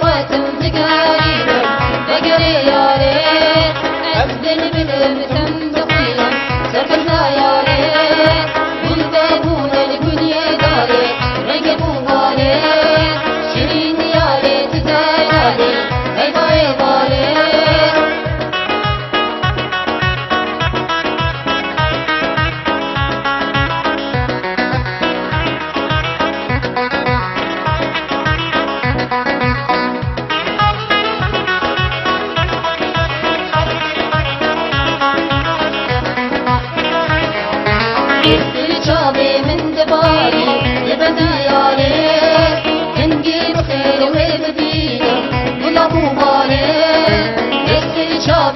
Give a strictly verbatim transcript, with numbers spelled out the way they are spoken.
Xwetim digerînim, vegerê yarê, ez dil bidim, tim dixwînim, serkefta yarê, hûn vebûne li gunyê darê, rengê bûn balê, şirîn diyarê, tu teyarê, heyvayê balê. Li çavê min dibarî, li bendiyarê, hingî bi xêr wê bibînim, gula bû balê. Li çavê